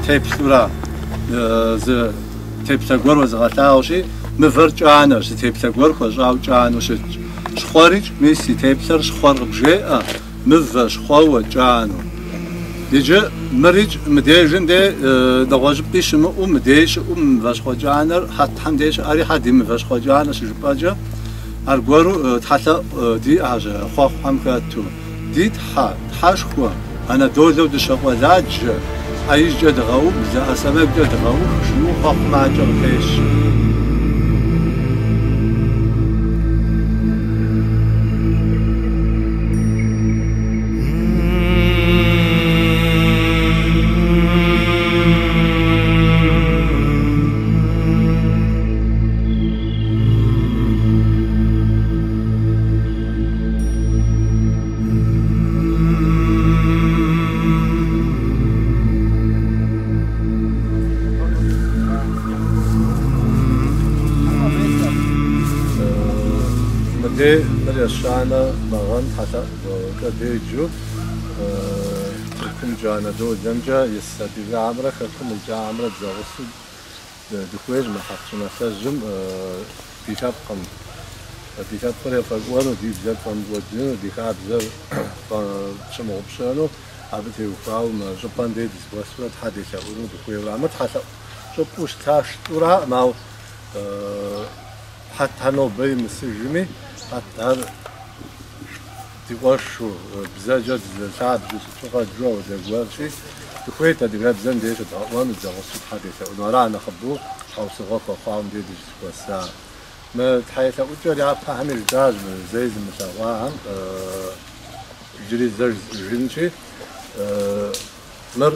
теплъура, зы теплъэ гуэр уэзыгъэлъагъущи, мывэр кӏанэщ, зы теплъэ гуэр хуэщӏауэ кӏанэу щытщ. Щхъуэрикӏ, мис и теплъэр щхъуэр къыбжеӏэ, мывэ, щхъуэуэ, кӏанэу. Иджы мырикӏ мыдежым де нэгъуэщӏыпӏи щымыӏэу, мыдей щыӏэу мывэщхъуэ кӏанэр хьэтхэм дей щыӏэри хьэ ди мывэщхъуэ кӏанэ щыжыпӏэкӏэ, аргуэру тхьэлъэӏу диӏэщ хъуэхъухэм хэту. Ди Тхьэ, Тхьэшхуэ, Анадолэу дыщэ къуэладжэ, ӏэ ижькӏэ дыгъэублэ, ӏэ сэмэгукӏэ дыгъэух, жиӏэу хъуэхъум акӏэ къыпещэ. Мыдей мыр ещанэ мы гъэм тхьэлъэӏукӏэ деджэу Тыркумкӏэ, Анадолэмкӏэ ис адыгэхэмрэ хэкум икӏахэмрэ дызэгъусэу Дыхуейщ мы хьэт щӏыналъэжьым ди лъэпкъым. Ди лъэпкъыр ефӏэкӏуэну, ди бзэр тфӏэмыкӏуэдыну, ди хабзэр тщымыгъупщэну, абы теухуауэ мы щӏыпӏэм дей дызэхуэсурэ Тхьэ делъэӏуну дыхуейуэ. Мыр тхьэлъэӏу щӏыпӏэу щыта жытӏэураӏым, ауэ хьэтхэр нобэ имысыжми, хьэтхэр Ди къуэшу, бзэкӏэ дызэлъабжьэу сыту къэджу ауэдэ гуэрщи, дыхуейт адыгэбзэм дей щыдгъэӏуэну, дызэгъусэу Тхьэ делъэӏуну. Ара нэхъыбэу щхьэусыгъуэ хуэхъуауэ мыбдеж дыщызэхуэса. Мы тхьэелъэӏукӏэр япэхэми жытӏащ, мы зэи зымылъэгъуахэм иджыри зэ жысӏэжынщи, мыр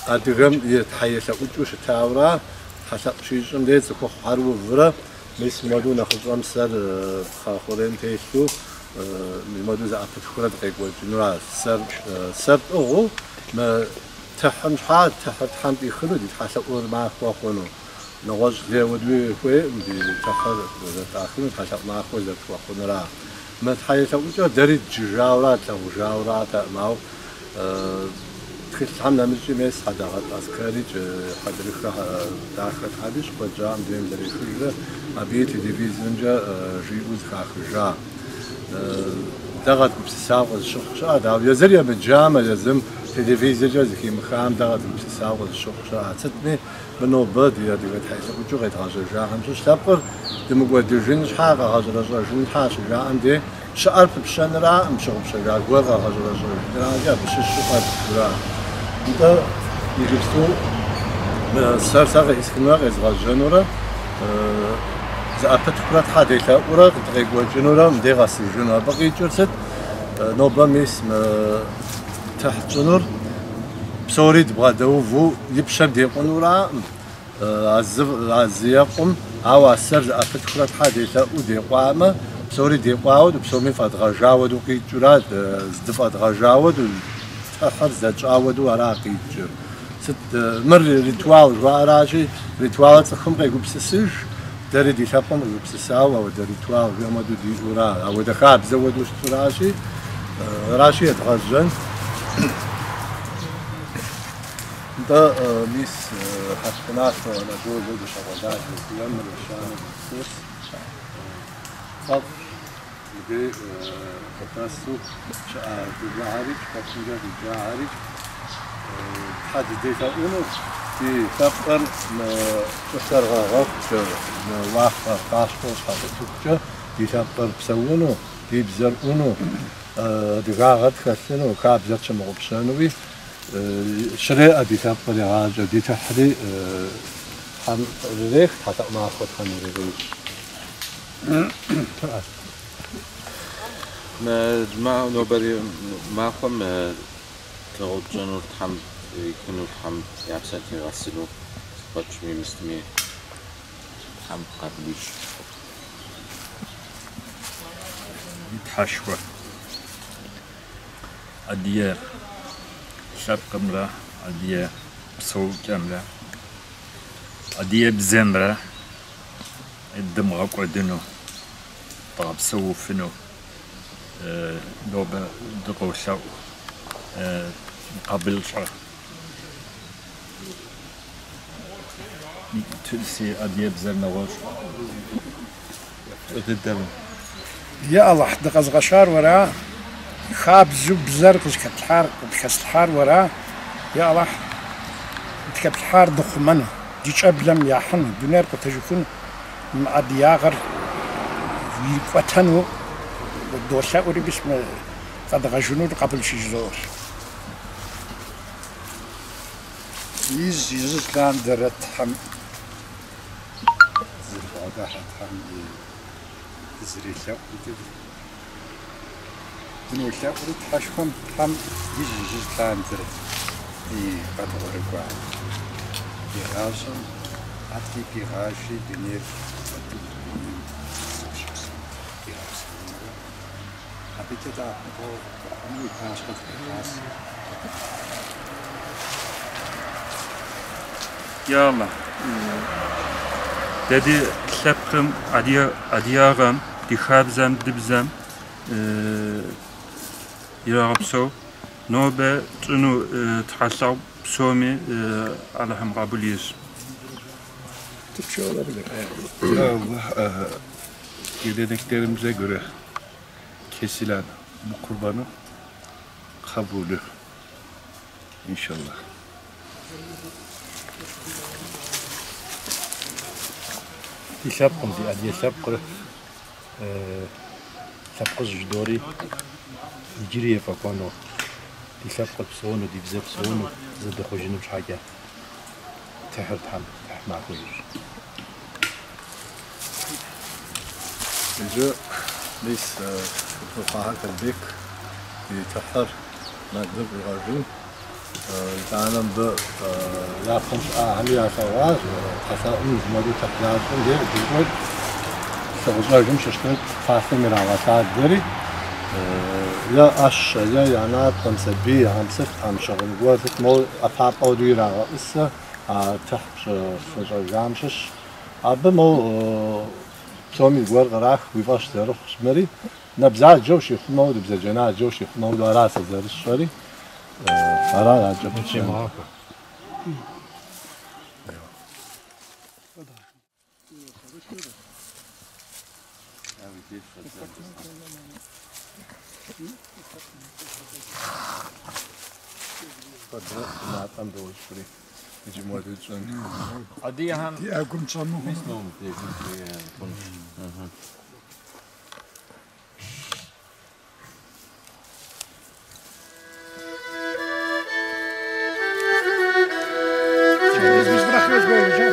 адыгэм и тхьэелъэӏукӏэу щытауэра, тхьэлъэӏу щищӏым дей цӏыхухъухэр уврэ, мис мыуэду нэхъыщӏэм сэр пхъэ хъурейм телъу, Мыуэду зэӏэпытхыурэ дыкъекӏуэкӏынура? Сэр, сэр тӏыгъыу мы тыхьым щхьа, тыхьыр Тхьэм тӏихыну, ди тхьэлъэӏур махуэ хъуну. Нэгъуэщӏ лей ауэдуи хуейкъым ди тыхьыр зэтӏахыну, тхьэлъэӏу махуэ зэрытхуэхъунура. Мы тхьэелъэӏукӏэр дэри дджыжауэра, тлъэгъужауэратэкъым, ауэ тхылъхэм нэмыщӏи мес Хьэдэгъэлӏ Аскэрикӏ, хьэдрыхэ дахэ Тхьэм ищӏ, куэд щӏакъым дунейм зэрехыжрэ, абыи телевизорымкӏэ жиӏэу зэхахыжа. Дэ къэдгупсысауэ къызыщыхъу щыӏэт, ауэ езыр емыджамэ, езым телевизоркӏэ зэхимыхам дэ къэдгупсысауэ къызыщыхъу щыӏэт. Сытми, мы нобэ ди адыгэ тхьэлъэӏукӏэу къедгъэжьэжахэм щыщ лъэпкъыр дымыкӏуэдыжын щхьа, къэгъэщӏэрэщӏэжын щхьа щыжаӏэм дей, щыӏэр пыпщэныракъым, пщыгъупщэжа гуэр къэгъэщӏэрэщӏэжыныракӏэ, абы щыщу къэбжура. Нтӏэ, иджыпсту мы сэр сэ къеӏысхынурэ къезгъэжьэнурэ, Зэӏэпытхурэ Тхьэ делъэӏурэ дыкъекӏуэкӏынурэ мыдей къэсыжыну. Абы къикӏыр сыт? Нобэ мис мы тыхь тщӏынур псори дыбгъэдэуву и пщэм декъунураӏым, а зы екъум, ауэ а сэр зэӏэпытхурэ Тхьэ делъэӏуу декъуамэ, псори декъуауэ, псоми фӏэдгъэжауэду къикӏыура, здыфӏэдгъэжауэду, тыхьыр здэтщӏауэду ара къикӏыр. Сыт, мыр ритуал жыхуаӏэращи, ритуалыр цӏыхум къегупсысыж, дэри ди лъэпкъым къигупсысауэ ауэдэ ритуал жиӏэм хуэдэу диӏэура, ауэдэ хабзэ хуэдэу щытуращи, аращи едгъэжьэн. Нтӏэ, мис Хьэт щӏыналъэу Анадолэу дыщэ къуэладжэ жиӏэм мыр ещанэ дызэхуос. Тфӏэфӏщ мыбдей къыдэсу щыӏэ адыгэхэрикӏ, хэкумкӏэ къикӏахэрикӏ. Тхьэ дыделъэӏуну, ди лъэпкъыр мы щӏылъэр гъэгъэхукӏэ, мы уафэр къащхъуэу щхьэщытыхукӏэ ди лъэпкъыр псэуну, ди бзэр ӏуну, адыгагъэр тхэлъыну, хабзэр тщымыгъупщэнуи щреӏэ ди лъэпкъыр игъащӏэ, ди тыхьри Тхьэм ирырех, тхьэлъэӏу махуэ Тхьэм ирырещӏ. Мы нобэрей махуэм тыгъэу тщӏынур Тхьэм ӏихыну, Тхьэм я псэр лъигъэсыну, зэфӏэкӏми мыстми Тхьэм къабыл ищӏ. Тхьэшхуэ, адыгэ лъэпкъымрэ адыгэ псэукӏэмрэ адыгэ бзэмрэ дымыгъэкӏуэдыну, дгъэпсэуфыну нобэ дыкъолъэӏу, къабыл щӏы. Си адыгэбзэр нэгъуэщӏ дыдэм. Я Алыхь, дыкъэзыгъэщӏар уэра, хабзэу бзэр къызыхэтлъхьар, къытхэслъхьар уэра, я Алыхь, тхэплъхьар дыхъумэну, ди щӏэблэм яхьыну, дунейр къутэжыхун, мы адыгагъэр икӏуэтэну долъэӏури, мис мы къэдгъэжынур къабыл щӏ жызоӏэр. Ижь-ижьыж лъандэрэ Тхьэм зэрыбгъэдыхьэ Тхьэм и дызэрелъэӏумкӏэ дынолъэӏури Тхьэшхуэм Тхьэм ижь-ижьыж лъандэрэ ди къэдгъуэрыкӏуа ди гъащӏэм адэкӏи пигъаши дунейр кӏуэдыху дунейм цӏыху щыпсэу дигъэпсэунурэ абыкӏэ дэӏэпыкъуэгъу къытхуэхъуну и пащхьэ дыкъихьащ. Я Алыхь, дэ ди лъэпкъым, адыгагъэм, ди хабзэм, ди бзэм ирагъэпсэу. Нобэ тщӏыну тхьэлъэӏу псоми Алыхьым къабыл ищӏ. Türkçe olabilir. Ya Allah, geleneklerimize göre kesilen bu kurbanın kabulü inşallah. Ди лъэпкъым, ди адыгэ лъэпкъыр лъэпкъыжь жыдори иджыри ефӏэкӏуэну, ди лъэпкъыр псэуну, ди бзэ псэуну, зэдэхъужыным щхьэкӏэ тыхьыр Тхьэм тыхь махуэ ищӏ. Иджы мис Къытхуэхъуахэр Казбек и тыхьыр мэлыр щӏигъэжын. Итӏанэ мыбы япэм щыӏахэми ялъэгъуащ, тхьэлъэӏум зымэду тыхь ящӏым деж дыщӏэкӏ, лъы къыщӏэжым щыщ тӏэкӏу фалъэм ирагъэлъадэри, е ӏэщэ, е я натӏэм, сабийхэм, сытхэм, щыгъын гуэр, сыт моуэ ӏэпапӏэ хуэдэу ирагъэӏусэ а тыхь пщӏы лъы щӏэжам щыщ. Абы моуэ псоми зыгуэр кърах, уи фӏэщ зэрыхъущ мыри. Нэ бзаджэу щихъумэу, бзаджэнаджэу щихъумэу ара сэ зэрысщӏэри, ара адэкӏэ пытщэн. Куэдрэ натӏэм дощӏри, иджы моуэдэу тщӏын. Адыгэхэм Ди ӏэгум щӏэмыху. Мис моуэ мыбдеж хъунщ. Biz bırakıyoruz böylece.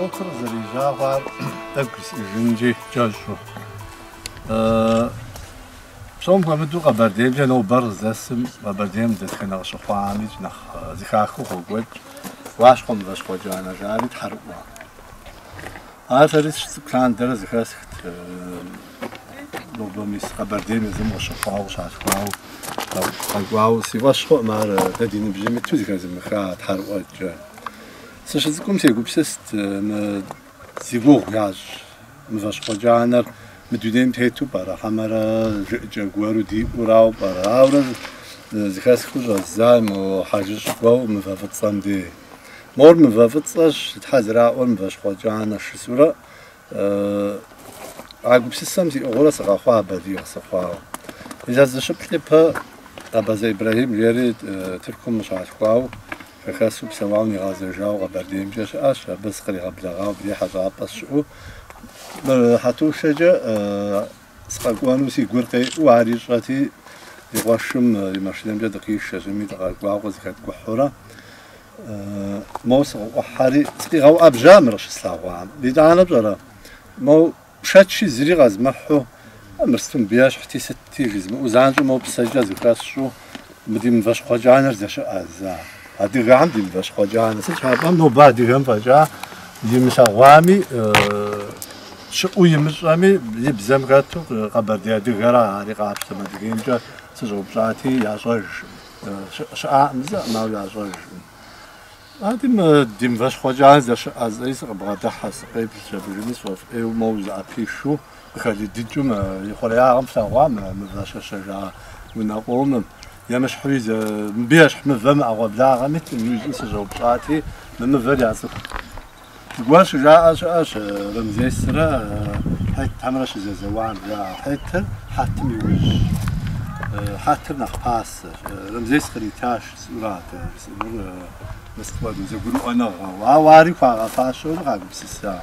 ӏуэхур къызэрежьа хъуар тӏэкӏу жысӏэжынкӏи кӏэщӏу. Псом хуэмыдэу Къэбэрдеймкӏэ нобэр къыздэсым Къэбэрдейм дэтхэнэ къыщыхъуамикӏ нэхъ зэхахыу къокӏуэкӏ Уащхъуэ мыващхъуэ кӏанэ жари тхьэрыӏуэ. Ар сэри сыщыцӏыкӏу лъандэрэ зэхэсхт, нобэ мис Къэбэрдейм езым къыщыхъуауэ, къыщалъхуауэ, къэкӏуауэ си фӏэщ хъуӏым ар дэ ди ныбжьым иту зэхэзымыха тхьэрыӏуэкӏэ. Сыщыцӏыкӏум сегупсыст мы зи гугъу ящӏ мыващхъуэ кӏанэр мы дунейм тету пӏэрэ, хьэмэрэ жыӏэкӏэ гуэру диӏэурауэ пӏэрэ. Ауэрэ зэхэсхыу щӏэздза мо хьэжыщӏ кӏуэу мывэ фӏыцӏэм дей. Мор мывэ фӏыцӏэщ, тхьэ зэраӏуэр мыващхъуэ кӏанэщ жысӏэурэ а гупсысэм сиӏыгъыурэ сыкъэхъуа, балигъ сыхъуауэ. Илъэс зыщыплӏ ипэ Абазэ Ибрэхьим жери Тыркум къыщалъхуауэ, хэхэсу псэуауэ нигъэзэжауэ Къэбэрдеймкӏэ щыӏэщ. Абы сыкъригъэблэгъауэ абдей хьэщӏапӏэ сыщыӏэу. Мыр Хьэтушэкӏэ сыкъэкӏуэну си гур къеӏэу ар ищӏэти, и къуэшым и машинэмкӏэ дыкъишэщ, ами дыкъэкӏуауэ къызэхэткӏухьурэ. Моуэ сыкъыӏухьэри, сыкъигъэуӏэбжьа мыр къыщыслъэгъуам. Итӏанэ пщӏэрэ, моуэ шэчи зыри къэзмыхьу, мыр сыту мыбы ещхьти, сытти жызмыӏэу, занщӏэу моуэ псэкӏэ зыхэсщӏэу, мы ди мыващхъуэ кӏанэр здэщыӏэ зэ. Адыгэхэм ди мыващхъуэ кӏанэ. Сыт щхьа жыпӏэм нобэ адыгэм фӏэкӏа имылъэгъуами, щыӏэу имыщӏэми, и бзэм хэту къэбэрдей адыгэра ари къапщтэмэ, Адыгеймкӏэ сыщӏэупщӏати, ящӏэж. Щыӏакъым жысӏэкъым, ауэ ящӏэжкъым. Ади мы ди мыващхъуэ кӏанэр здэщыӏэ жысӏэри сыкъыбгъэдыхьэ, сыкъеплъщ абыжми сфӏэфӏ ӏейуэ моуэ узыӏэпишэу къыхэлыдыкӏыу мы ихъуреягъым флъэгъуа мы мывэ щэщэжа унэ къомым. Емыщхьуи зы мыбы ещхь мывэ мы ӏэгъуэблагъэм иткъым, иужькӏи сыщӏэупщӏати, мы мывэр яцӏыху. Зыгуэр щыжаӏэ щыӏэщ Рамзесрэ хьетхэмрэ щызэзэуам жаӏэ. Хьетыр хьэтым и ужь. Хьэтыр нэхъ пасэщ. Рамзес къритащ жысӏэурат жысӏэнур мыст хуэдэу, зэгурыӏуэныгъэу. Ауэ ари хуагъэфащэурэ къагупсыса.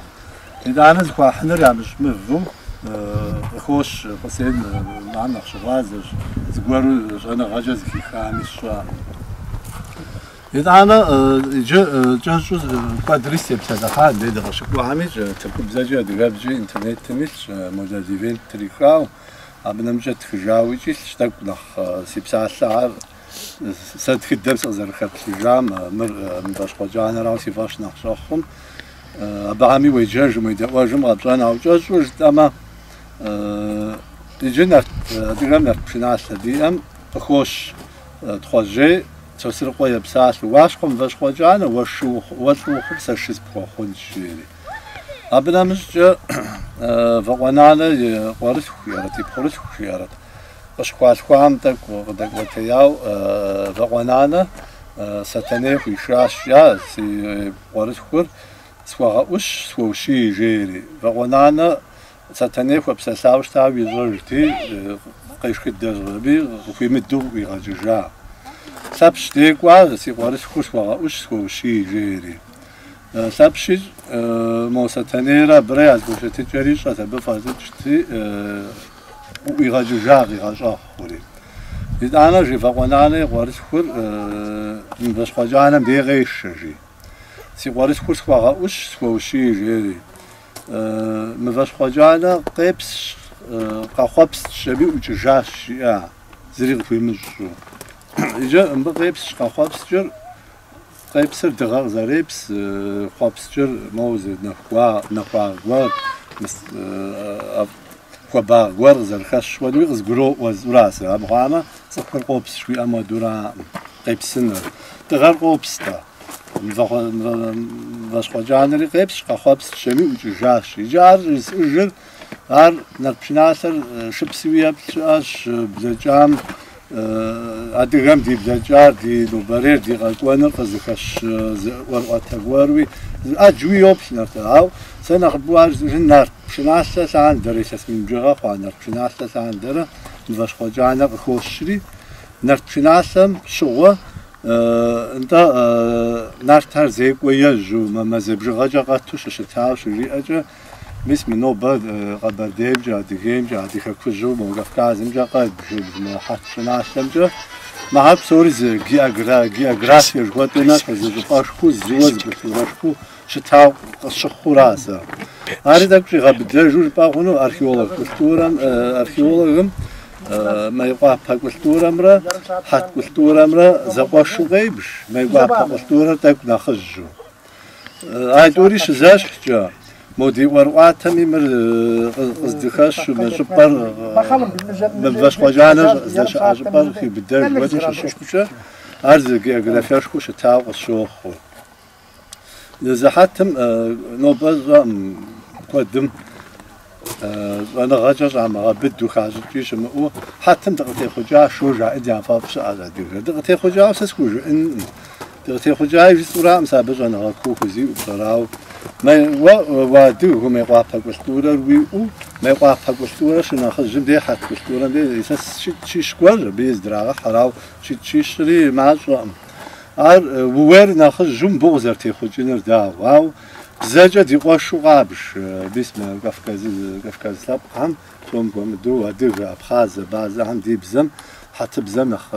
Итӏанэ зыхуахьынур ямыщӏ мывэу къыхощ Хъусен ар нэхъ щыгъуазэщ, зыгуэру щӏэныгъэкӏэ зыхихами сщӏакъым. Итӏанэ иджы кӏэщӏу куэдри сытепсэлъыхьа, дей дыкъыщыкӏуами, тыркубзэкӏи адыгэбзэкӏи интернетым илъщ, Молэ Левент трихауэ, абы нэмыщӏкӏэ тхыжауэ икӏи илъщ, тӏэкӏу нэхъ си псалъэ ар сэ тхыдэм сыкъызэрыхэплъыжам, мыр мыващхъуэ кӏанэрауэ си фӏэщ нэхъ щӏэхъум, абыхэми уеджэжым, уедэӏуэжым къэпщӏэн, ауэ кӏэщӏу жытӏэмэ, иджы нарт адыгэм нарт пшыналъэ диӏэм къыхощ Тхъуэжьей. Сосрыкъуэ епсалъэу, Уащхъуэ мыващхъуэ кӏанэ, уэ шы ухъу, уэ лӏы ухъум, сэ шы сыпхуэхъунщ, жери. Абы нэмыщӏкӏэ Вакъуэ-нанэ и къуэрылъху жиӏэрэт, и пхъурылъху жиӏэрэт. Къыщыхуалъхуам тӏэкӏу къыдэкӏуэтеяу Вакъуэ-нанэ Сэтэней хуишащ, жиӏа, си къуэрылъхур схуэгъэӏущ, схуэущий, жери. Вакъуэ-нанэ Сэтэней хуэпсэлъауэ щытауэ ищӏэжти, къешхыдэщ аби, къыхуимыдэу къыӏуигъэкӏыжа. Лъэпщ дей кӏуа, си къуэрылъхур схуэгъэӏущ, схуэущий, жери. Лъэпщи мо Сэтэнейрэ абырэ я зэхущытыкӏэр ищӏэт, абы фӏэлӏыкӏти, къыӏуигъэкӏыжа, къигъэщӏэхъури. Итӏанэ, жи, Вакъуэ-нанэ и къуэрылъхур мыващхъуэ кӏанэм дей къешэ, жи. Си къуэрылъхур схуэгъэӏущ, схуэущий, жери. Мыващхъуэ кӏанэ къепсщ, къэхъуэпскӏщ аби ӏукӏыжащ, жиӏа, зыри къыхуимыщӏу. Иджы мыбы къепсщ, къэхъуэпскӏыр, къепсыр дыгъэ къызэрепс, хъуэпскӏыр моуэ зы нэхуагъ гуэр, хуабагъ гуэр къызэрыхэщ хуэдэуи къызгуроӏуэ жысӏэура сэ. Армыхъуамэ, цӏыхур къопс жыхуиӏэм хуэдэураӏым, къепсыныр. Дыгъэр къопс-тӏэ. Мыващхъуэ кӏанэри къепсщ, къэхъуэпскӏщ аби ӏукӏыжащ. Иджы ар щӏыжысӏэжыр, ар нарт пшыналъэр шыпсэуи еплъ щыӏэщ, блэкӏам, адыгэм ди блэкӏар, ди нобэрейр, ди къэкӏуэныр къызыхэщ зы ӏуэрыӏуатэ гуэруи, ӏэджэуи йоплъ нарт. Ауэ сэ нэхъыбэу ар жысӏэжын нарт пшыналъэ лъандэрэ, илъэс мин бжыгъэ хъуа нарт пшыналъэ лъандэрэ мыващхъуэ кӏанэр къыхощри, нарт пшыналъэм щыгъуэ Нтӏэ, нартхэр зекӏуэ ежьэу, мазэ бжыгъэкӏэ къэту щыщытауэ щыжиӏэкӏэ, мис мы нобэ Къэбэрдеймкӏэ, Адыгеймкӏэ, ди хэкужьу мо Кавказымкӏэ къэдбж мы Хьэт щӏыналъэмкӏэ, мыхэр псори зы географие жыхуэтӏэм ещхьу, зы щӏыпӏэшхуэу, зыуэ зы культурэшхуэу щытауэ къысщыхъура сэ. Ари тӏэкӏу щӏигъэбыдэжу жыпӏэ хъуну археолог культурэм, археологым Майкъуапэ культурэмрэ хьэт культурэмрэ зэкъуэшу къебж, Майкъуапэ культурэр тӏэкӏу нэхъыжьу. А тӏури щызэщхькӏэ, мо ди ӏуэрыӏуатэми мыр къыздыхэщу, мы щӏыпӏэр, Мыващхъуэкӏанэр здэщыӏэ щӏыпӏэр хиубыдэж хуэдэу щыщыхъукӏэ, ар зы географиешхуэу щытауэ къысщохъу. Езы хьэтым нобэ щӏэӏым куэдым щӏэныгъэкӏэ щӏамыгъэбыду хащӏыкӏи щымыӏэу хьэтым дыкъытехъукӏа шо жаӏэн яфӏэфӏ щыӏэщ адыгэ. Дыкъытехъукӏауэ сэ схужыӏэнкъым. Дыкъытехъукӏаи жысӏэураӏым сэ абы щӏэныгъэ куу хузиӏэу пщӏэрауэ. Уэ уадыгэу Мейкъуапэ культурэр уиӏэу, Мейкъуапэ культурэр щынэхъыжьым дей хьэт культурэм дей илъэс щитӏ-щищ гуэр абы здрагъэхьэр, ауэ щитӏ-щищри мащӏэкъым. Ар ууейр нэхъыжьу мыбы къызэрытехъукӏыныр дауэ? Ауэ бзэкӏэ ди къуэшу къабж, мис мы Кавказ, Кавказ лъэпкъхэм, псом хуэмыдэу адыгэ, абхъаз, абазэхэм ди бзэм, хьэтыбзэм нэхъ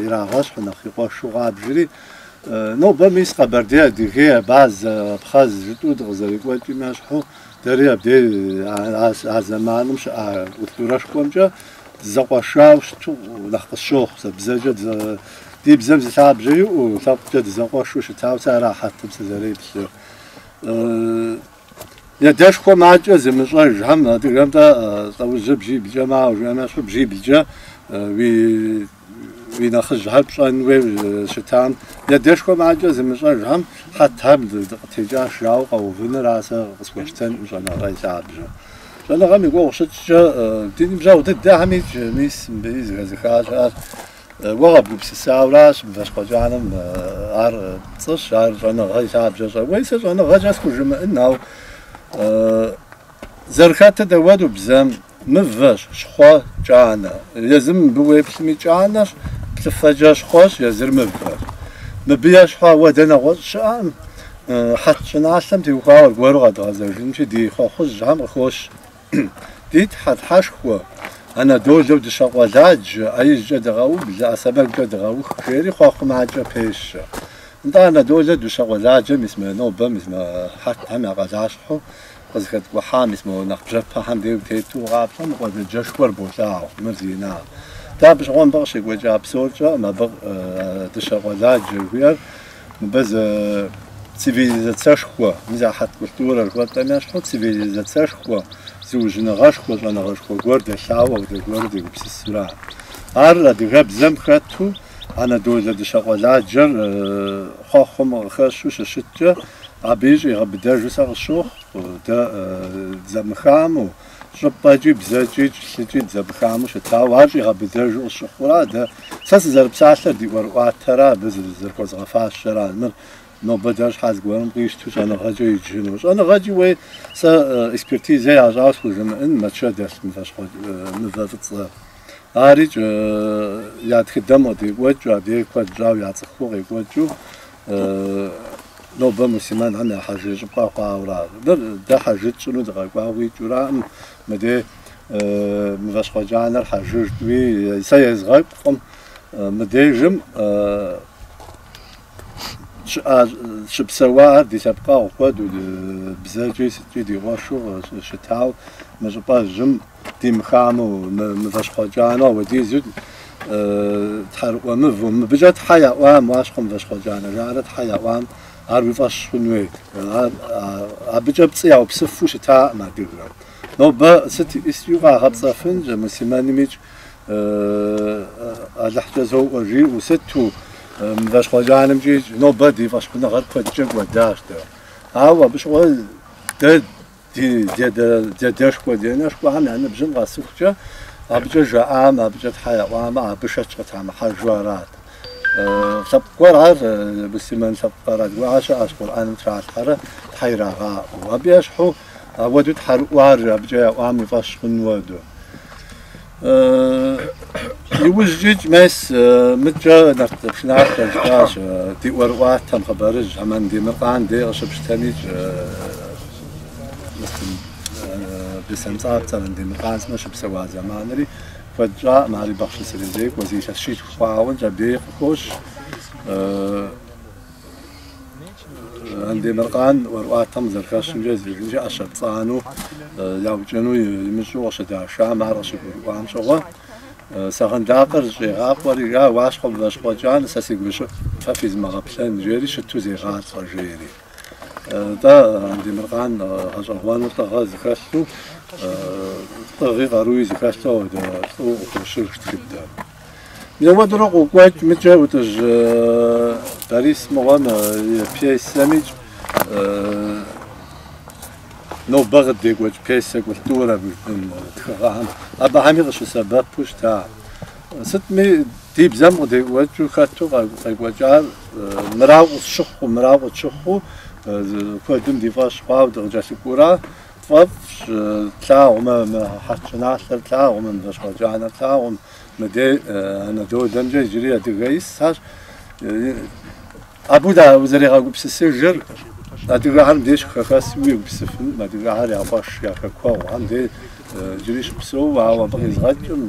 ирагъэщхьу, нэхъ и къуэшу къабжри. Нобэ мис Къэбэрдей, Адыгей, Абазэ, Абхъаз жытӏэу дыкъызэрекӏуэкӏым ещхьу, дэри абдей а зэманым щыӏа культурэшхуэмкӏэ дызэкъуэшауэ щыту нэхъ къысщохъу сэ бзэкӏэ ди бзэм зы лъабжьэ иӏэу, лъэпкъкӏэ дызэкъуэшу щытауэ сэ ара хьэтым сызэреплъыр. Едэшхуэ макӏэ зымыщӏэжхэм адыгэм-тӏэ лӏэужьыр бжьиблкӏэ мауэ жиӏэм ещхьу бжьиблкӏэ уи нэхъыжьхэр пщӏэн хуейуэ щытам. Едэшхуэ макӏэ зымыщӏэжхэм хьэтхэм дыкъытекӏащ жауэ къэувыныр ар сэ къысхуэщтэнкъым щӏэныгъэ и лъабжьэу. Щӏэныгъэм и гугъу щытщӏкӏэ, ди ныбжьэгъу дыдэхэмикӏ мис мыбыи зэхэзыха щыӏэщ. Уэ къэбгупсысауращ Мыващхъуэкӏанэм ар пцӏыщ, ар щӏэныгъэ и лъабжьэ щӏэ. Уей, сэ щӏэныгъэкӏэ схужымыӏэн, ауэ зэрыхэтыр дауэду бзэм мывэщ, щхъуэ, кӏанэ. Езым мыбы уеплъми кӏанэщ, плъыфэкӏэ щхъуэщ, езыр мывэщ. Мыбы ещхьу ауэдэ нэгъуэщӏ щыӏэкъым. Хьэт щӏыналъэм теухуауэ аргуэру къэдгъэзэжынщи, ди хъуэхъужьхэм къыхощ. Ди Тхьэ, Тхьэшхуэ, Анадолэу дыщэ къуэладжэ, ӏэ ижькӏэ дыгъэублэ, ӏэ сэмэгукӏэ дыгъэух, жери хъуэхъум акӏэ пещэ. Нтӏэ, Анадолэ дыщэ къуэладжэ, мис мы нобэ, мис мы хьэтхэм я къалащхьэу къызыхэткӏухьа, мис мо нэхъ бжьэпэхэм деж тету укъаплъэм, мы къуэладжэшхуэр болъагъу, мыр зи инагъ. Дэ абы щыгъуэ мыбы къыщекӏуэкӏа псор тщӏэкъым, абы дыщэ къуэладжэ жыхуиӏэр мыбы зы цивилизацэшхуэ, мис а хьэт культурэр жыхуэтӏэм ещхьу цивилизацэшхуэ, зыужьыныгъэшхуэ, щӏэныгъэшхуэ гуэр дэлъауэ апхуэдэ гуэру дегупсысура. Ар адыгэбзэм хэту Анадолэ дыщэ къуэладжэр хъуэхъум къыхэщу щыщыткӏэ, абыи щӏигъэбыдэжу сэ къысщохъу, дэ дызэмыхамэу, щӏыпӏэкӏи, бзэкӏи, лъыкӏи дызэмыхамэу щытауэ, ар щӏигъэбыдэжу къысщыхъура дэ. Сэ сызэрыпсалъэр ди ӏуэрыӏуатэра, абы зэрыхуэзгъэфащэра, мыр нобэ дэр щхьэ зыгуэрым къищту щӏэныгъэкӏэ иджыну. Щӏэныгъэкӏи уей, сэ экспертизэ ящӏауэ схужымыӏэн, Мэчэ дэлъ мывэ фӏыцӏэ. Арикӏ я тхыдэм къыдекӏуэкӏыу, абдеж куэд щӏауэ яцӏыхуу къекӏуэкӏыу, нобэ муслъымэнхэм я хьэжы щӏыпӏэ хъуауэра. Мыр дэ хьэжы тщӏыну дыкъэкӏуауэ къикӏыураӏым, мыдей Мыващхъуэкӏанэр хьэжы жытӏуи сэ езгъэкӏукъым. Мыдежым щыӏа, щыпсэуахэр ди лъэпкъэгъу хуэдэу, бзэкӏи сыткӏи ди къуэшу щытауэ мы щӏыпӏэжьым димыхамэу, Мыващхъуэкӏанэу апхуэдизу тхьэрыӏуэ мывэу, мыбыкӏэ тхьэ яӏуам, Уащхъуэ Мыващхъуэкӏанэ жарэ тхьэ яӏуам, ар уи фӏэщ хъун хуейт. Ар абыкӏэ пцӏы яупсыфу щытакъым адыгэм. Нобэ сыт иӏыскӏи къагъэпцӏэфынщ, муслъымэнымикӏ Алыхькӏэ соӏуэ жиӏэу сыту, Мыващхъуэкӏанэмкӏи нобэ ди фӏэщхъуныгъэр куэдкӏэ кӏуэдащ дэ. Ауэ абы щыгъуэ дэ ди дедэшхуэ, ди анэшхуэхэм я ныбжьым къэсыхукӏэ абыкӏэ жаӏамэ, абыкӏэ тхьэ яӏуамэ, абы шэч къытрамыхьэжу арат. Лъэпкъ гуэрхэр, муслъымэн лъэпкъ къэрал гуэрхэр щыӏэщ Къурӏэным тралъхьэрэ тхьэ ирагъаӏуэу. Абы ещхьу апхуэдэу тхьэрыӏуар абыкӏэ яӏуам уи фӏэщ хъун хуэдэу. Иужькӏикӏ мес мыдкӏэ нарт пшыналъэ жытӏащ, ди ӏуэрыӏуатэм хъыбарыжь Андемыркъан дей къыщыпщтэмикӏ Беслъэн Пцӏапцӏэр Андемыркъан сымэ щыпсэуа зэманри куэд щӏакъым, ари Бахъшысэрей зекӏуэ зы илъэс щитху хъуауэ абдеи къыхощ. Андемыркъан ӏуэрыӏуатэм къызэрыхэщымкӏэ зиужынкӏэ ӏэщэ пцӏанэу яукӏыну имыщӏу къыщыдашам, ар къыщыгурыӏуам щыгъуэ, сэгъындакъыр зыщӏегъакъуэри, жа, Уащхъуэ мыващхъуэ кӏанэ, сэ си гущӏыӏу фэ физмыгъэплъэн, жери щыту зегъалӏэ, жери. Тӏэ, Андемыркъан гъэщӏэгъуэну лӏыгъэ зыхэлъу, лӏыгъи къаруи зыхэлъу апхуэдэ лӏыуэ къыхощыж тхыдэм. Мис апхуэдэурэ къокӏуэкӏ мыкӏэ ӏутӏыж Борис мыгъуэм и пьесэмикӏ нобэ къыддекӏуэкӏ пьесэ культурэ тхыгъэхэм абыхэми къыщысэбэпу щыта. Сытми ди бзэм къыдекӏуэкӏыу хэту къекӏуэкӏар мырауэ къысщыхъуу, мырауэ къытщыхъуу куэдым ди фӏэщ хъуауэ дыкъыкӏэлъыкӏуэурэ тфӏэфӏщ, тлъагъумэ, мы Хьэт щӏыналъэр тлъагъумэ, Мыващхъуэ кӏанэр тлъагъум, мыдей Анадолэмкӏэ иджыри адыгэ исхэщ. Абы узэригъэгупсысыжыр адыгэхэр мыбдеж хэхэсу уегупсысыфынукъым, адыгэхэр я къуэш, я хэкуэгъухэм дей иджыри щыпсэу, ауэ абы къизгъэкӏым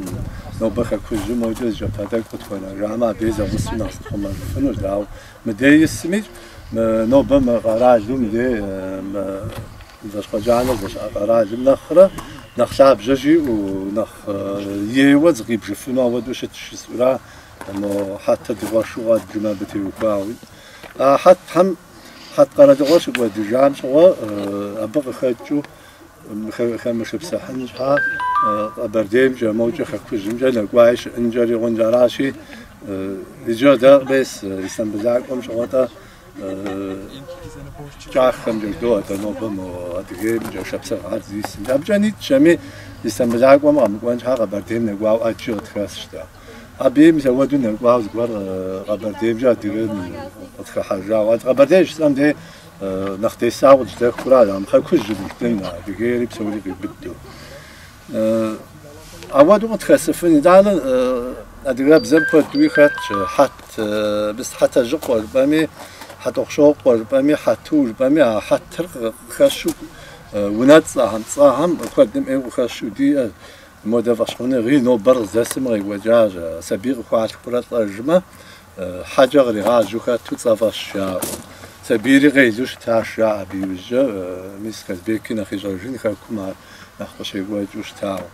нобэ хэкужьым мокӏэ зы кӏапэ тӏэкӏу къытхуэнэжамэ, абыи зэгъусэу нэхъ зытхъумэжыфынущ. Ауэ мыдей исми, нобэ мы къэралу мыдей Мыващхъуэ кӏанэр здэщыӏэ къэралым нэхърэ нэхъ лъабжьэ щиӏэу, нэхъ ейуэ зыкъибжыфыну ауэдэу щытщ жысӏэура, мо Хьэтыр ди къуэшу къэдбжымэ абы теухуауи. А хьэтхэм Хьэт къэралыгъуэр щыкӏуэдыжам щыгъуэ абы къыхэкӏыу хэмышыпсыхьын щхьа Къэбэрдеймкӏэ, мокӏэ хэкужьымкӏэ нэкӏуаи щыӏэнкӏэри хъунщ. Аращи, иджы дэ мес Истамбылакӏуэм щыгъуэ-тӏэ Кӏахэмкӏэ жыдоӏэ дэ нобэ мо Адыгеймкӏэ, Шапсыгъхэр здисымкӏэ. Абыкӏэ нитӏщэми, Истамбылакӏуэм къэмыкӏуэн щхьа Къэбэрдейм нэкӏуауэ ӏэджи къытхэсщ дэ. Абыи мис ауэдэу нэкӏуауэ зыгуэр Къэбэрдеймкӏэ адыгэм къытхыхьэжауэ. Къэбэрдей жысӏэм дей нэхъ десауэ къытжьэдэхура, хэкужьым жытӏэн, Адыгейри псори къиубыду. Ауэдэу къытхэсыфын, итӏанэ адыгэбзэм куэдуи хэтщ хьэт, мис Хьэтэжьыкъуэ жыпӏэми, Хьэтӏохъущокъуэ жыпӏэми, Хьэту жыпӏэми, а хьэтыр къыхэщу унэцӏэхэм, цӏэхэм куэдым ӏейуэ къыхэщу диӏэ. Модэ фӏэщхъуныгъи нобэр къыздэсым къекӏуэкӏащ. Сабий къыхуалъхурэ лӏэжмэ, хьэкӏэ къригъажьэу хэту цӏэ фӏэщ жаӏэу. Сабийри къелу щытащ, жаӏэ абы иужькӏэ. Мис Казбеки нэхъ ищӏэжын хэкум ар нэхъ къыщекӏуэкӏыу щытауэ.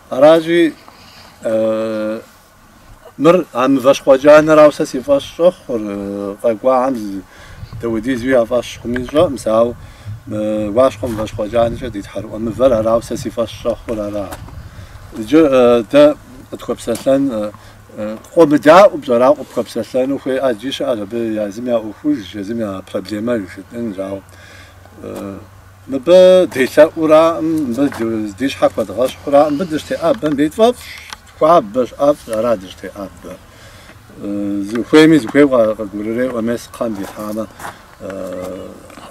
Аращи, мыр а мыващхъуэ кӏанэрауэ сэ си фӏэщ щӏэхъур, къэкӏуахэм дауэдизуи я фӏэщ хъуми сщӏэкъым сэ, ауэ Уащхъуэ мыващхъуэ кӏанэкӏэ ди тхьэрыӏуэ мывэр арауэ сэ си фӏэщ щӏэхъур ара. Иджы дэ къытхуэпсэлъэн къомыдаӏуэу пщӏэрауэ къыпхуэпсэлъэну хуей ӏэджи щыӏэщ, абы езым я ӏуэхужщ, езым я проблемэж жытӏэнщ, ауэ мыбы делъэӏураӏым, мыбы ди щхьэ хуэдгъэщхъураӏым, мыбы дыщытеӏэбэм дей тфӏэфӏщ, хуабэщ, ӏэфӏщ, ара дыщытеӏэбэр. Зыхуейми зыхуейуэ къыгурыреӏуэ, мес кхъэм дихьамэ,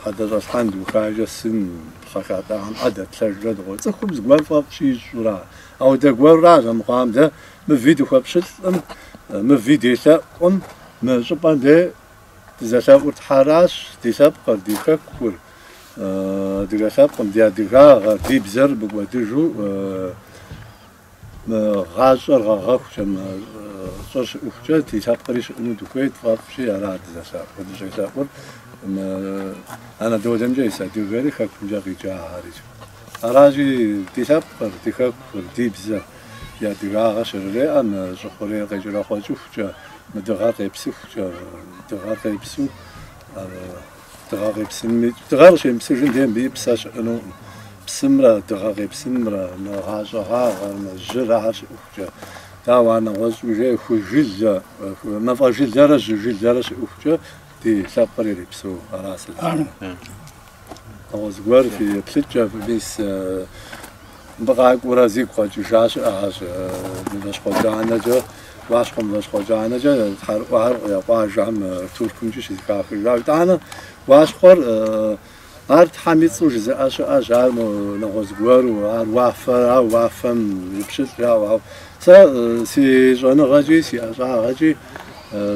хьэдэ щӏэлъхьэн дыухакӏэ сын пхъэ хатӏахэм ӏэ дэтлъэжрэ дыгъуэ. Цӏыхум зыгуэр фӏэфӏщи ищӏура. Ауэдэ гуэруращ армыхъуам дэ мыви дыхуэпщылӏым, мыви делъэӏукъым, мы щӏыпӏэм дей дызэлъэӏур Тхьэращ, ди лъэпкъыр, ди хэкур, адыгэ лъэпкъым, ди адыгагъэр, ди бзэр мыкӏуэдыжу мы гъащӏэр гъэгъэхукӏэ, мы щӏыр щыӏухукӏэ ди лъэпкъри щыӏэну дыхуейт, тфӏэфӏщи, ара дызэлъэӏур, дыщӏелъэӏур мы Анадолэмкӏэ ис адыгэри, хэкумкӏэ къикӏахэри. Аращи, ди лъэпкъыр, ди хэкур, ди бзэр, ди адыгагъэр щрыреӏэ мы щӏы хъурейр къекӏэрэхъуэкӏыхукӏэ, мы дыгъэр къепсыхукӏэ, дыгъэр къепсу, дыгъэ къепсынми, дыгъэр къыщемыпсыжым дей мыбы псэ щыӏэнукъым. Псымрэ дыгъэ къепсынымрэ, мы гъащӏэ гъагъэр, мы жьыр ахэр щыӏухукӏэ. Дауэ ар нэгъуэщӏуи жеӏэ, ху жылэ, мафӏэ жылэрэ жьы жылэрэ щыӏухукӏэ ди лъэпкъыр ирепсэу. Ара сэ жысӏэр. Нэгъуэщӏ зыгуэр фи еплъыкӏэ, мис мыбы къакӏуэурэ зигу къэкӏыжа щыӏэщ мыващхъуэ кӏанэкӏэ, Уащхъуэ мыващхъуэ кӏанэкӏэ тхьэрыӏуэхэр я къуажэхэм Туркумкӏи щызэхахыжа. Итӏанэ Уащхъуэр ар Тхьэм и цӏэу жызыӏэ щыӏэщ, ар нэгъуэщӏ зыгуэру, ар уафэр, ар уафэм и пщылӏ жаӏэу. Ауэ сэ си щӏэныгъэкӏи, си ӏэщӏагъэкӏи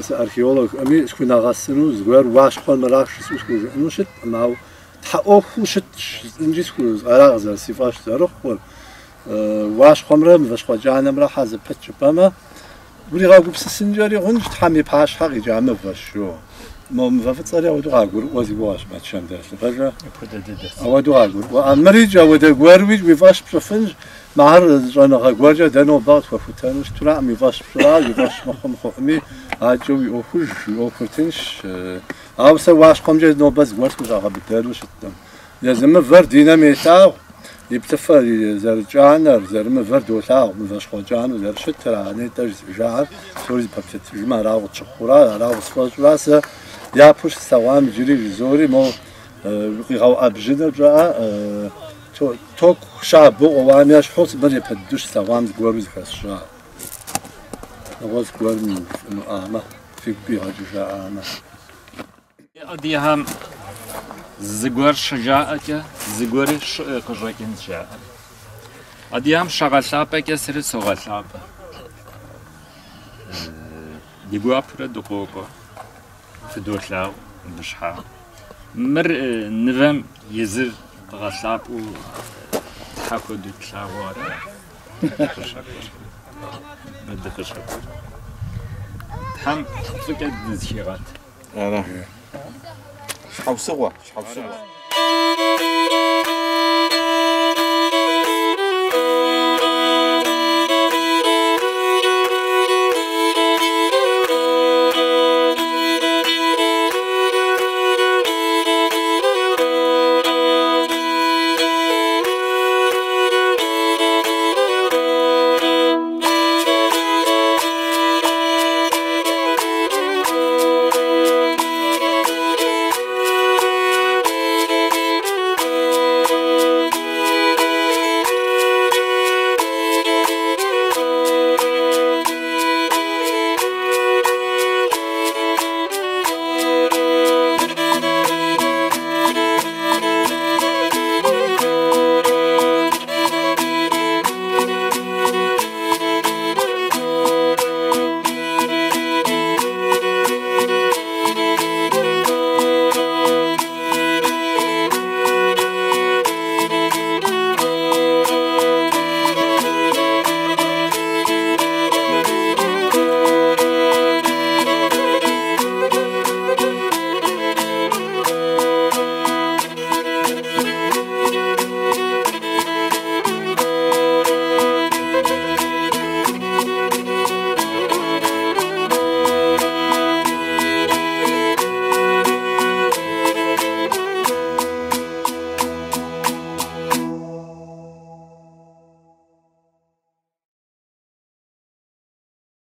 сыархеологми схунэгъэсыну зыгуэр Уащхъуэр мыращ жысӏэу схужыӏэну щыткъым, ауэ Тхьэ ӏуэхуу щытщ жысӏэнкӏи ара си фӏэщ зэрыхъур. Уащхъуэмрэ мыващхъуэ кӏанэмрэ хьэ зэпыт жыпӏэмэ, уригъэгупсысынкӏэри хъунщ, Тхьэм и пащхьэ къикӏа мывэщ, жо. Мо мывэ фӏыцӏэри ауэдэу къагурыӏуэ си гугъэщ Мэчэм дэлъыр, пэжрэ? Апхуэдэ дыдэщ. Ауэдэу къагурыӏуэ. А мырикӏ ауэдэ гуэруикӏ уи фӏэщ пщӏыфынщ. Мыхэр щӏэныгъэ гуэркӏэ дэ нобэ къытхуэхутэну щытураӏым, уи фӏэщ пщӏыра, уи фӏэщ мыхъум хъуӏыми, акӏэ уи ӏуэхуж, уи ӏуэхур тыншщ. Ауэ сэ Уащхъуэмкӏэ нобэ зыгуэр схущӏэгъэбыдэну щыткъым. Езы мывэр ди нэм елъагъу, и плъыфэр, зэрыкӏанэр, зэрымывэр долъагъу, мывэ щхъуэкӏанэу зэрыщытыр, а нетӏэ жысӏэжахэр псори зэпэплъытыжмэ, арауэ къытщыхъура, арауэ къысфӏэщӏура сэ япэу щыслъэгъуам иджыри жызори, мо укъигъэуӏэбжьыныр пщӏэӏэ, ток щабэу къоуам ещхьу мыр япэ дыдэу щыслъэгъуам зыгуэру зыхэсщӏа. Нэгъуэщӏ гуэрым жыфӏэнуӏамэ, фигу къигъэкӏыжаӏамэ. Адыгэхэм зыгуэр щыжаӏэкӏэ, зыгуэри щыӏэ къыщӏэкӏынщ жаӏэр. Адыгэм щагъэлъапӏэкӏэ сэри согъэлъапӏэ. Ди гуапэрэ дыкъокӏуэ, фыдолъагъу мыбы щхьа. Мыр нывэм езыр дгъэлъапӏэу Тхьэ хуэдэу тлъагъуу ара дыкъыщӏэкӏуэр. Мыбы дыкъыщӏэкӏуэр. Тхьэм фӏыкӏэ дызыхигъэт. Ара. Щхьэусыгъуэ, щхьэусыгъуэ.